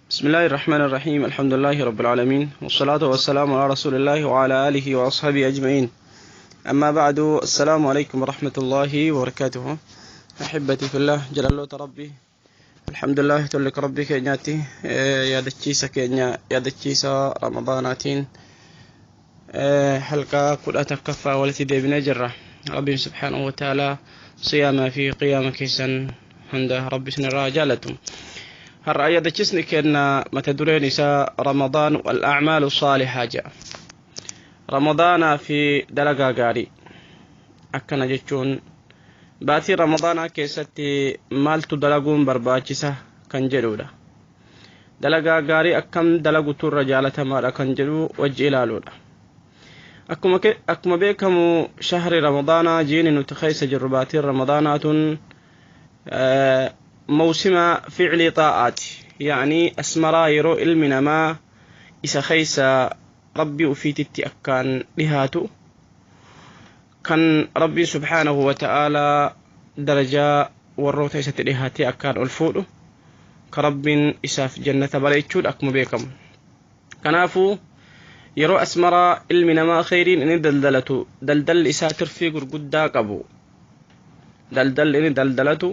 بسم الله الرحمن الرحيم، الحمد لله رب العالمين، والصلاة والسلام على رسول الله وعلى آله وأصحابه أجمعين. أما بعد، السلام عليكم ورحمة الله وبركاته. أحبتي في الله، جلالة ربي، الحمد لله تلك ربي keenyaatti yaadachiisa keenya yaadachiisa ramadaanaatiin halkaa 11ffaa walitti deebinee jirra. Rabbiin subhaanahu wa ta'aalaa siyaamaa fi qiyaama keessan hunda rabbi isinirraa jaalatu. Har'a yaadachiisni kenna mata dureen isaa "Ramadaan wal a'maalu saalihaa" jedha. Ramadaanaa fi dalagaa gaarii. Akkana jechuun baatii ramadaanaa keessatti maaltu dalaguun barbaachisa kan jedhudha. Dalagaa gaarii akkam dalagutu irra jaalatamaadha kan jedhu wajji ilaaluudha. Akkuma beekamu, shahri ramadaanaa, jiini nuti keessa jirru, baatiin ramadaanaa tun mawsima ficlii xaa'aati, yaani asmaraa yeroo ilmi namaa isa keessa rabbii ufiititti akkaan dhihaatu, kan rabbiin subhaanahu wa ta'aalaa darajaa warroota isatti dhihaatee akkaan ol fuudhu, ka rabbiin isaaf jannata bareechuudha akkuma beekamu. Kanaafuu yeroo asmaraa ilmi namaa kheyriin inni daldalatu, daldalli isaa tirfii gurguddaa qabu, daldalli inni daldalatu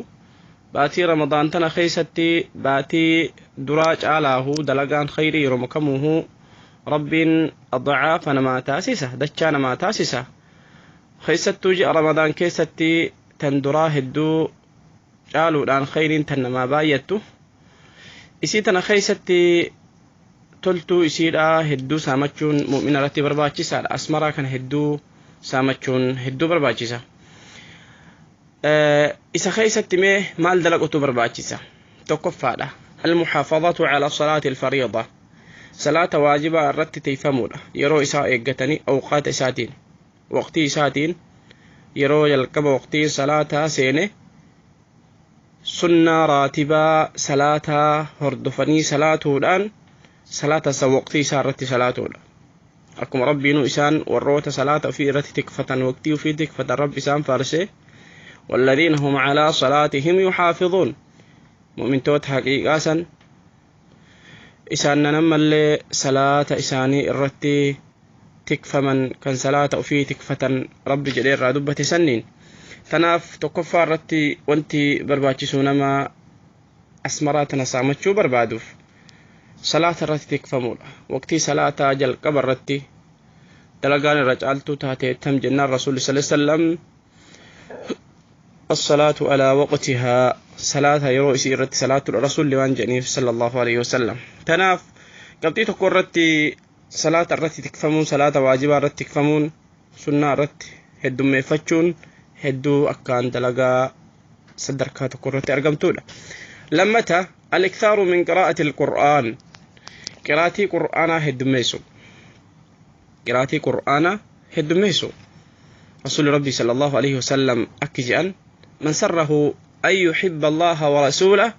baatii ramadaan tana keessatti baatii duraa caalaahu dalagaan kheyrii yeroo kamuuhu rabbiin adcaafa namaa taasisa, dachaa namaa taasisa. Keessattuu ji'a ramadaan keessatti tan duraa hedduu caaluudhaan kheyriin tan namaa baay'attu. Isii tana keessatti toltuu isiidha hedduu saamachuun mu'mina irratti barbaachisaadha. Asmaraa kana hedduu saamachuun hedduu barbaachisa. Isa keessatti mee maal dalagutu barbaachisa? Tokkoffaadha, المحافظة على صلاة الفريضة، salaata waajibaa irratti tiifamuudha, yeroo isaa eeggatanii, awqaata isaatiin, waqtii isaatiin. Yeroo jalqaba waqtiin salaataa seene sunnaa raatibaa salaataa hordofanii salaatuudhaan salaata san waqtii isaa irratti salaatuudha. Akkuma rabbiinu isaan warroota salaata ofii irratti tikfatan, waqtii ofii tikfatan, rabbi isaan faarsee "والذين هم على صلاتهم يحافظون". Mu'mintoota haqiiqaa san isaan namallee salaata isaanii irratti tikfaman, kan salaata ofii tikfatan rabbi jedhee irraa dubbate sanniin. Tanaaf tokkoffaa irratti wanti barbaachisu nama asmaraa tana saamachuu barbaaduuf salaata irratti tikfamuudha. Waqtii salaataa jalqaba irratti dalagaan irra caaltuu taate tam jennaan, rasuulli sala sallam "الصلاة على وقتها"، salaata yeroo isii irratti salaatudha rasuulli waan jedhaniif صلى الله عليه وسلم. Tanaaf qabxii tokko irratti salaata irratti tikfamuun, salaata waajibaa irratti tikfamuun, sunnaa irratti heddummeeffachuun hedduu akkaan dalagaa sadarkaa tokko irratti argamtuudha. Lammata, الإكثار من قراءة القرآن، qiraatii qur'aanaa heddummeessu, qiraatii qur'aanaa heddummeessu. Rasuuli rabbii صلى الله عليه وسلم akki je'an: "من سره أن يحب الله ورسوله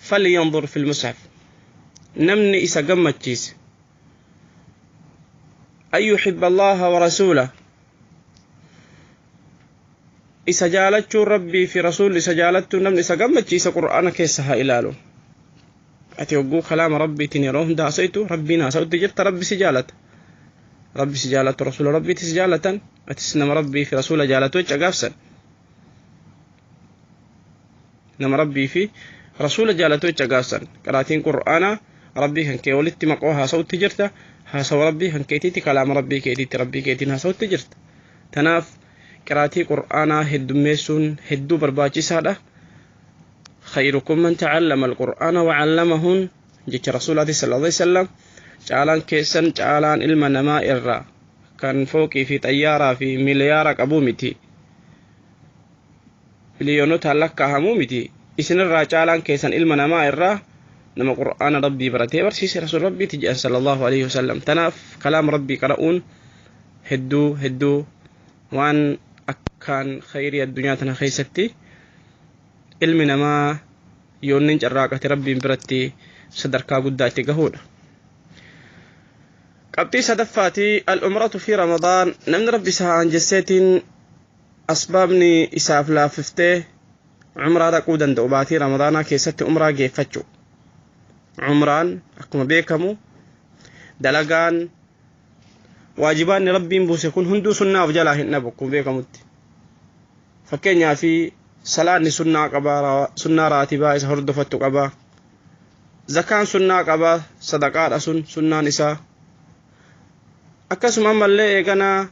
فلينظر في المصحف". Namni isa gammachiise أن يحب الله ورسوله، isa jaalachuun rabbii fi rasuulli isa jaalachuun namni isa gammachiisa, qur'aana keessa haa ilaalu. Ati hogguu kalaama rabbiitiin yeroo hunda haasa'tu, rabbiin haasa'utti jirta. Rabbi si jaalata, rabbi si jaalatu, rasuula rabbiitti si jaalatan, atis nama rabbii fi rasuula jaalatu jecha gaafsan. Nama rabbii fi rasuula jaalatu jecha gaafsan. Qaraatiin qur'aanaa rabbii kan kee walitti maqoo haasa'utti jirta. Haasawa rabbii kan keetiitti, kalaama rabbii keetiitti, rabbii keetiin haasa'utti jirta. Tanaaf qiraatii qur'aanaa heddummeessuun hedduu barbaachisaadha. "خيركم من تعلم القرآن وعلمه" jecha rasuulaati صلى الله عليه وسلم. Caalaan keessan, caalaan ilma namaa irraa kan fooqii fi xayyaaraa fi miliyaara qabuu miti, biliyoonotaan lakkaa'amuu miti. Isinirraa caalaan keessan ilma namaa irraa nama qur'aana rabbii baratee barsiise rasuul rabbiiti jedhan صلى الله عليه وسلم. Tanaaf kalaama rabbii qara'uun hedduu hedduu waan akkaan khayrii addunyaa tana keessatti ilmi namaa yoonnin carraaqate rabbiin biratti sadarkaa guddaa itti gahuudha. Qabxii sadaffaati, العمرة في رمضان. Namni rabbi isaa anjesseetiin asbaabni isaaf laaffiftee umraa dhaquu danda'u, baatii ramadaanaa keessatti umraa geeffachuu. Cumraan akkuma beekamu dalagaan waajibaanni Rabbiin buuse kun hunduu sunnaa of jalaa hin dhabu akkuma beekamutti. Fakkeenyaa fi salaanni sunnaa qaba, sunnaa raatibaa isa hordofattu qaba. Zakaan sunnaa qaba, sadaqaadha sun sunnaan isaa. Akkasuma ammallee eeganaa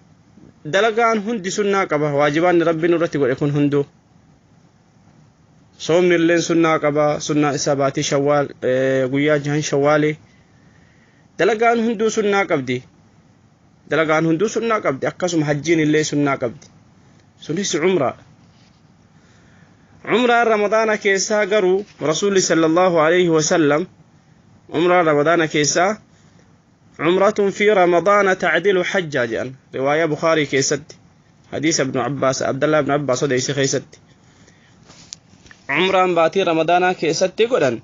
dalagaan hundi sunnaa qaba, waajibaanni Rabbiin irratti godhe kun hunduu. Soomni illeen sunnaa qaba, sunnaa isaa baatii Shawwaal, guyyaa jahan Shawwaalii. Dalagaan hunduu sunnaa qabdi. Dalagaan hunduu sunnaa qabdi, akkasuma hajjiin illee sunnaa qabdi. Sunis cumraadha. Cumraan Ramadaana keessaa garuu Rasuulli sallallahu alaihi wasallam cumraan Ramadaana keessaa cumratun fi Ramadaana tacdilu hajjaa jedhan riwaayaa Bukaarii keessatti, hadiisa Ibnu Abbaas, Abdallah Ibnu Abbaas odeesse keessatti. Cumraan baatii Ramadaanaa keessatti godhan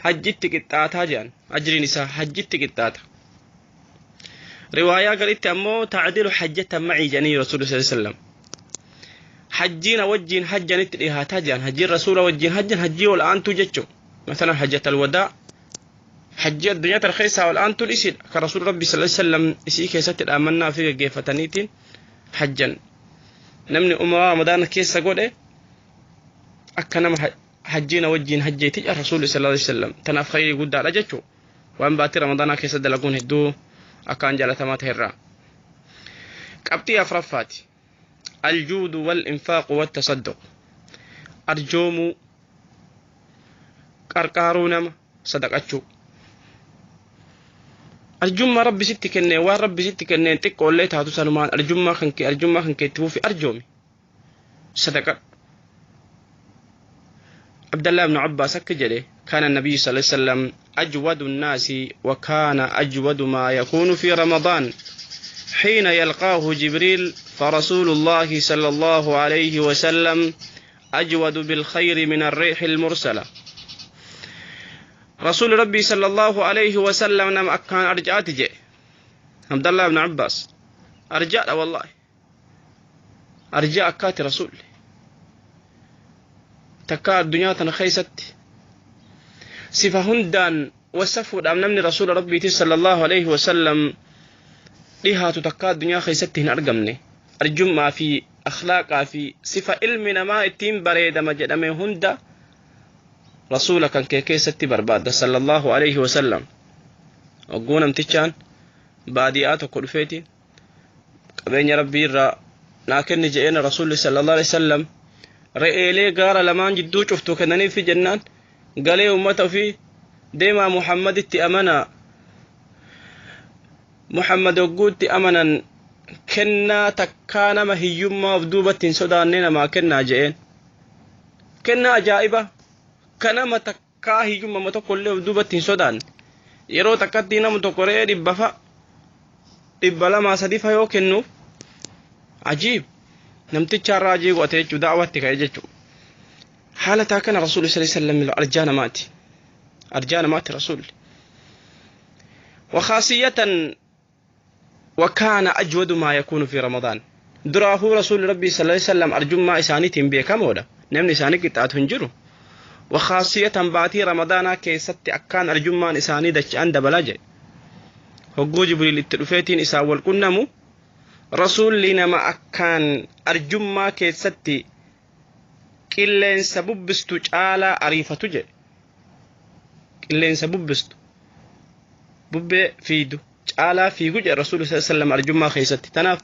hajjitti qixxaataa jedhan, ajriin isaa hajjitti qixxaata. Riwaayaa garitti ammoo tacdilu hajjatan macii jedhanii Rasuulli sallallahu alaihi wasallam. Hajjiina wajjiin hajjanitti dhihaataa jedhan, hajjiin Rasuula wajjiin hajjan hajjii ol aantuu jechuu. Masalan hajjatal wadaa, hajjii addunyaa tana keessaa ol aantuun isiidha. Kan Rasuulli Rabbi sallallahu alaihi wasallam isii keessatti dhaammannaa fi gaggeeffataniitiin hajjan. Namni umraa Ramadaana keessa godhe akka nama hajjiina wajjiin hajjeeti jedha Rasuulli sallallahu alaihi wasallam. Tanaaf khayrii guddaadha jechuu. Waan baatii Ramadaanaa keessa dalaguun hedduu akkaan jaalatamaa ta'erraa. Qabxii afuraffaati. Aljuudu wal infaaqu wattasadduq. Arjoomuu, qarqaaruu nama, sadaqachuu. Arjummaa Rabbi sitti kennee, waan Rabbi sitti kenneen xiqqoollee taatu sanumaan arjummaa kan kee itti fufi, arjoomi. Sadaqadhu. Abdallah ibn Abbas akka jedhe: كان النبي صلى الله عليه وسلم أجود الناس، وكان أجود ما يكون في رمضان حين يلقاه جبريل، فرسول الله صلى الله عليه وسلم أجود بالخير من الريح المرسلة. رسول ربي صلى الله عليه وسلم nama akkaan arjaati jedhe عبد الله بن عباس. Arjaadha, والله arjaa akkaati rasuul takka addunyaa tana keessatti sifa hundaan wasafuudhaaf namni Rasuula Rabbiiti sallallahu alaihi wasallam dhihaatu takka addunyaa keessatti hin argamne. Arjummaa fi akhlaaqaa fi sifa ilmi namaa ittiin bareedama jedhame hunda Rasuula kan kee keessatti barbaadda sallallahu alaihi wasallam. Hogguu namtichaan baadiyaa tokko dhufeetiin qabeenya Rabbii irraa naa kenni je'een, Rasuulli sallallahu alaihi wasallam re'eelee gaara lamaan jidduu cuftu kennaniifi jennaan, galee ummata ofii deemaa, Muhammaditti amanaa, Muhammad hogguutti amanan kennaa takkaa nama hiyyummaa of duubatti hin sodaanne namaa kennaa je'een. Kennaa ajaa'iba ka nama takkaa hiyyummaa tokko illee of duubatti hin sodaanne. Yeroo takkatti nama tokko re'ee 100 fa, 200, 3 fa yoo kennuuf, ajiib, namticha irraa ajii godhate jechuu, daawwatti ka'e jechuu. Haala taa kana Rasuulli sallallahu alaihi wasallam arjaa namaati, arjaa namaati Rasuulli. وخاصية وكان أجود ما يكون في رمضان. Duraafuu Rasuulli Rabbii صلى الله عليه وسلم arjummaa isaaniitiin beekamoodha, namni isaanii qixxaatu hin jiru. وخاصية baatii Ramadaanaa keessatti akkaan arjummaan isaanii dacha'an dabalaa jedhe. Hogguu Jibriil itti dhufeetiin isaan wal qunnamu, Rasuulli nama akkaan arjummaa keessatti qilleensa bubbistu caalaa ariifatu jedhe. Qilleensa bubbistu, bubbee fiidu caalaa fiigu jedhe Rasuulli sallallahu alaihi wasallam arjummaa keessatti. Tanaaf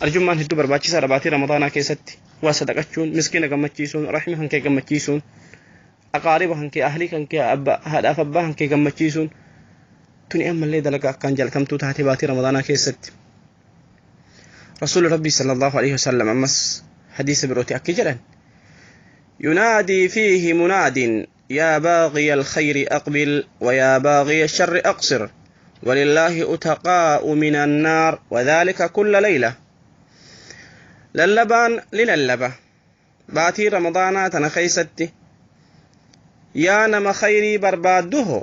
arjummaan hedduu barbaachisaadha. Baatii Ramadaanaa keessatti waa sadaqachuun, miskiina gammachiisuun, rahmi kan kee gammachiisuun, aqaariba kan kee, ahlii kan kee, haadhaaf abbaa kan kee gammachiisuun, tuni ammallee dalagaa akkaan jaalatamtuu taate baatii Ramadaanaa keessatti. Rasuulli Rabbii sallallahu alaihi wasallam ammas hadiisa birooti akki jedhan: ينادي فيه مناد: يا باغي الخير أقبل، ويا باغي الشر أقصر، ولله أتقاء من النار، وذلك كل ليلة. Lallabaan ni lallaba baatii Ramadaanaa tana keeysatti: yaa nama khayrii barbaadduho,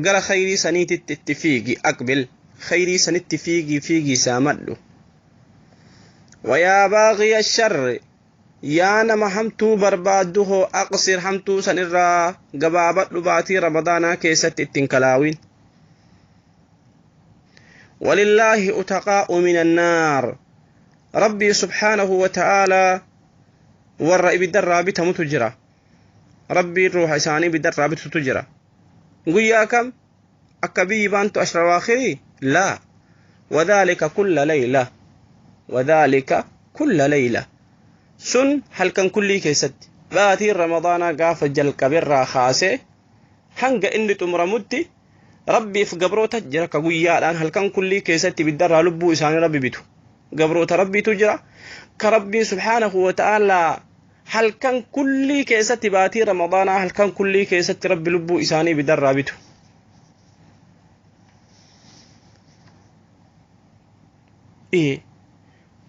gara khayrii saniititti itti fiigi, أقبل, khayrii sanitti fiigi, fiigi saamadhu. ويا باغي الشر Yaa nama hamtuu barbaaddu hoo aqsir hamtuu san irraa gabaabadhu baatii Ramadaanaa keessatti ittiin kalaawin. Walillaahi utaqaa'u min annaar. Rabbii subhaanahu wa ta'aalaa warra ibiddarraa bitamutu jira. Rabbiin ruuha isaanii ibiddarraa bitutu jira. Guyyaa kam akka biyyi baantu ashra waakhirii? Laa. Wadhaalika kulla layla. Wadhaalika kulla layla. Sun halkan kullii keessatti baatiin Ramadaanaa gaafa jalqaberraa kaasee hanga inni xumuramutti Rabbiif gabroota jira ka guyyaadhaan halkan kullii keessatti ibiddarraa lubbuu isaanii Rabbi bitu. Gabroota Rabbiitu jira ka Rabbiin subhaanahu wa ta'aalaa halkan kullii keessatti baatii Ramadaanaa halkan kullii keessatti Rabbi lubbuu isaanii ibiddarraa bitu.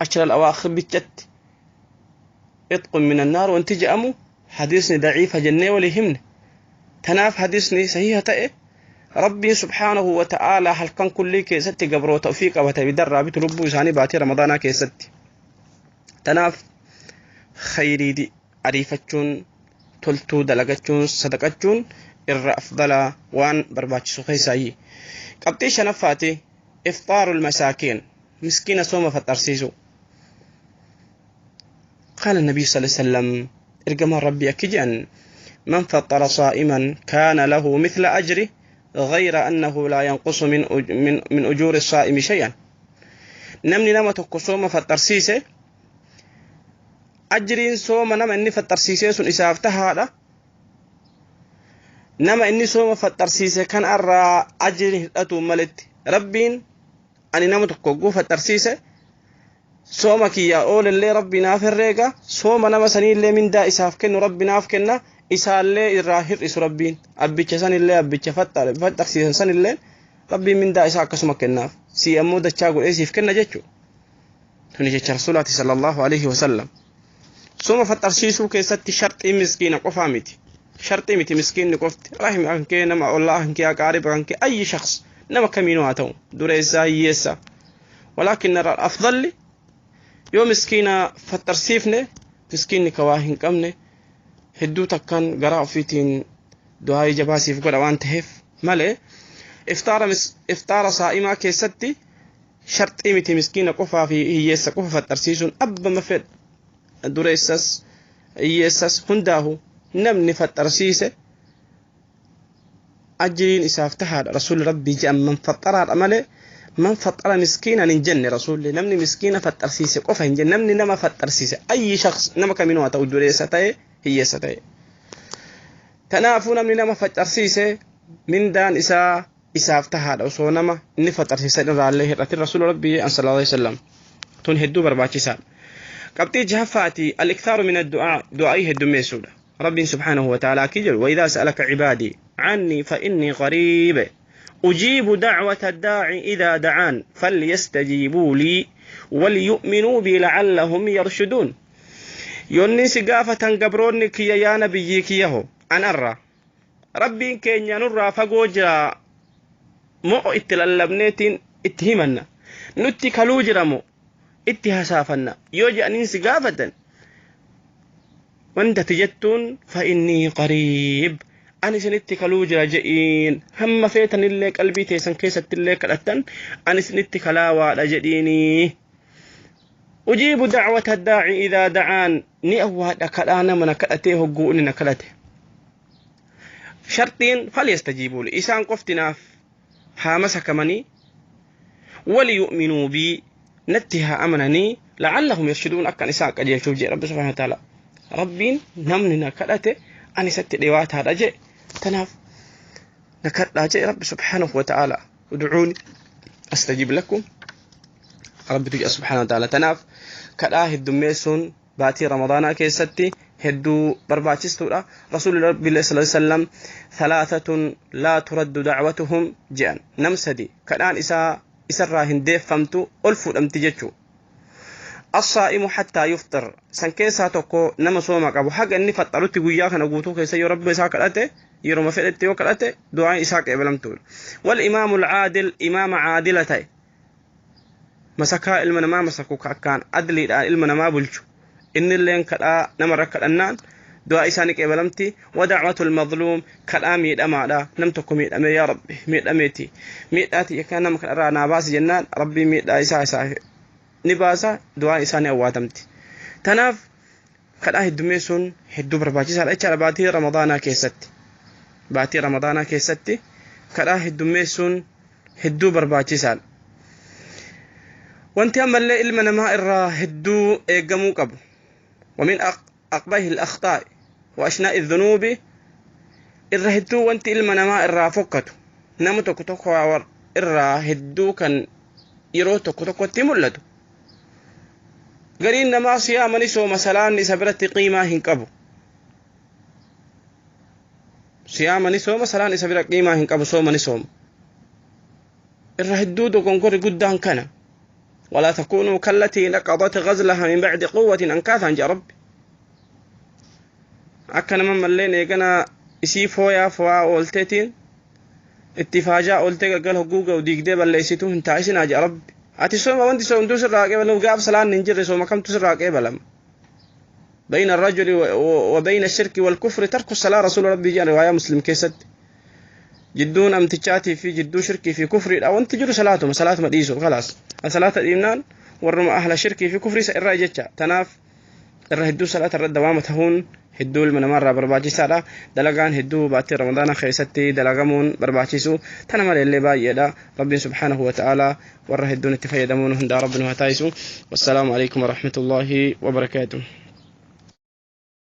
Ashra al-awaakhir bichatti itqun min annaar wanti je'amu hadiisni daciifa jennee walii himne. Tanaaf hadiisni sahiha ta'e Rabbiin subhaanahu wa ta'aalaa halkan kullii keessatti gabroota ofii qabate ibiddarraa bitu lubbuu isaanii baatii Ramadaanaa keessatti. Tanaaf khayrii ariifachuun toltuu dalagachuun sadaqachuun irra afdalaa waan barbaachisu keessaayyi. Qabxii shanaffaati ifxaarul masaakiin miskiina sooma faxarsiisu. قال النبي صلى الله عليه وسلم ارجم ربي أكجأن من فطر صائما كان له مثل أجره غير أنه لا ينقص من أجور الصائم شيئا. نمني نما تقصوم فطرسيسه أجرين صوم نما إني فطرسيسه سن إسافتها نما إني صوم فطرسيسه كان أرى أجره أتو ملت ربين أني نما تقوقو فطرسيسه sooma kiyya oolallee Rabbi naaf herreega sooma nama saniillee mindaa isaaf kennu Rabbi naaf kenna isaallee irraa hir'isu Rabbiin abbicha sanillee abbicha faxarsiisan sanillee Rabbiin mindaa isaa akkasuma kennaaf si ammoo dachaa godhee siif kenna jechuudha. Tuni jecha Rasuulaati sallallahu alaihi wasallam. Sooma faxarsiisuu keessatti sharxii miskiina qofaa miti. Sharxii miti miskiinni qofti rahmi kan kee nama ollaa kan kee aqaariba kan kee ayyi shakhs nama kamiinuu haa ta'u dureessaa hiyyeessaa. Walaakin afdalli yoo miskiina faxarsiifne miskiinni ka waa hin qabne hedduu takkaan garaa ofiitiin du'aa jabaasiif godha waan ta'eef malee iftaara saa'imaa keessatti sharxii miti miskiina qofaa fi hiyyeessa qofa faxarsiisuun abbama fedha dureessas hiyyeessas hundaahu namni faxarsiise ajriin isaaf tahaadha. Rasuulli Rabbii jedhan man faxaraadha malee man faxara miskiinan hin jenne rasuulli namni miskiina faxarsiise qofa hin jenne namni nama faxarsiise ayyi shakhs nama kamiinuu haa ta'u dureessa ta'e hiyyeessa ta'e. Kanaafuu namni nama faxarsiise mindaan isaa isaaf tahaadha osoo nama inni faxarsiisan irraallee hir'atin rasuulli Rabbii sallallahu alaihi wasallam tun hedduu barbaachisaadha. Qabxii jahaffaati al-ikthaaru min ad-du'aa du'aa'ii heddummeessuudha. Rabbiin subhaanahu wa ta'aalaa akki jedhu wa idhaa sa'alaka cibaadii cannii fa innii qariib أجيب دعوة الداعي إذا دعان فليستجيبوا لي وليؤمنوا بي لعلهم يرشدون. يوني سقافة قبروني كي يا نبيي كيهو أن أرى ربي كين ينرى فقوجرا مو اتلالبنيتين اتهمنا نتي كالوجرا مو اتهسافنا يوجي أنين سقافة وانت تجتون فإني قريب ani isinitti kaluu jira jedhiin hamma feetanillee qalbii teessan keessattillee kadhattan ani isinitti kalaawaadha jedhiini. Ujiibu dacwata daaci idaa dacaan ni awwaadha kadhaa nama na kadhatee hogguu inni na kadhate. Sharxiin falyastajiibuu li isaan qofti naaf haa masakamanii waliyu'minuu bii natti haa amananii lacallahum yarshiduun akkan isaan qajeelchuuf jedhe Rabbi subhaanahu wa ta'ala. Rabbiin namni na kadhate ani isatti dhiwaataadha jedhe. Tanaaf nakadhaa jedhe Rabbi subhaanahu wa ta'ala udcuuni astajib lakum Rabbitu jedha subhaanahu wa ta'ala. Tanaaf kadhaa heddummeessuun baatii Ramadaanaa keessatti hedduu barbaachistuudha. Rasuulli Rabbi sallallahu alaihi wasallam thalaatatun laa turaddu dacwatuhum jedhan nam sadi kadhaan isaa isarraa hin deeffamtu ol fuudhamti jechuu. الصائم حتى يفطر سنكيسا توكو نما صوما قبو حق اني فطرت غيا كان غوتو كيسا يا رب اسا كدته يرو ما فدت يو كدته دعاء اسا قبلمتو. والامام العادل امام عادلته مسكا ilma namaa masaku ka akkaan adliidhaan ilma namaa bulchu Innilleen kadhaa namarra kadhannaan du'aa isaanii qeebalamti. Wadacwatul mazluum, kadhaa miidhamaadha. Nam tokko miidhame, yaa Rabbi, miidhameeti, miidhaati yakka nama kanarraa naa baasi jennaan, Rabbii miidhaa isaa isaa ni baasa, du'aa isaanii awwaatamti. Tanaaf kadhaa heddummeessuun hedduu barbaachisaadha jechaadha. Baatii Ramadaanaa keessatti, baatii Ramadaanaa keessatti kadhaa heddummeessuun hedduu barbaachisaadha. Wanti ammallee ilma namaa irraa hedduu eeggamuu qabu, ومن أقبح الأخطاء وأشناء الذنوب، irra hedduu wanti ilma namaa irraa fokkatu, nama tokko tokko irraa hedduu kan yeroo tokko tokkotti mul'atu, gariin namaa siyaamani sooma, salaanni isa biratti qiimaa hin qabu. Siyaamani sooma, salaan isa bira qiimaa hin qabu, soomani sooma. Irra hedduu dogongorri guddaan kana. ولا تكونوا كالتي نقضت غزلها من بعد قوة أنكاثا جاء ربي. Akka nama malleen eegana isii fooyaa fo'aa oolteetiin itti faajaa ooltee galgal hogguu ga'u diigdee balleessituu hin taa'isinaa jaa Rabbi. Ati sooma, wanti soomtuu sirraa qeebalamu, gaaf salaan hin jirre sooma kamtu sirraa qeebalama? بين الرجل وبين الشرك والكفر ترك الصلاة، رسول ربي جاء رواية مسلم كيست. جدون أمتشاتي في جدو شركي في كفر أو أنت جرو صلاتهم صلاة ما ديسو خلاص الصلاة الإيمان ورم أهل شركي في كفر الرأي جتشا. تناف irra hedduu salaata irra dawaama tahuun hedduu ilma namaarraa barbaachisaadha. Dalagaan hedduu baatii Ramadaana keessatti dalagamuun barbaachisu tana maleellee baay'eedha. Rabbiin subhaanahu wa ta'aalaa warra hedduun itti fayyadamuun hundaa Rabbi nu haa taasisu. Wassalaamu alaikum warahmatullaahi wabarakaatuh.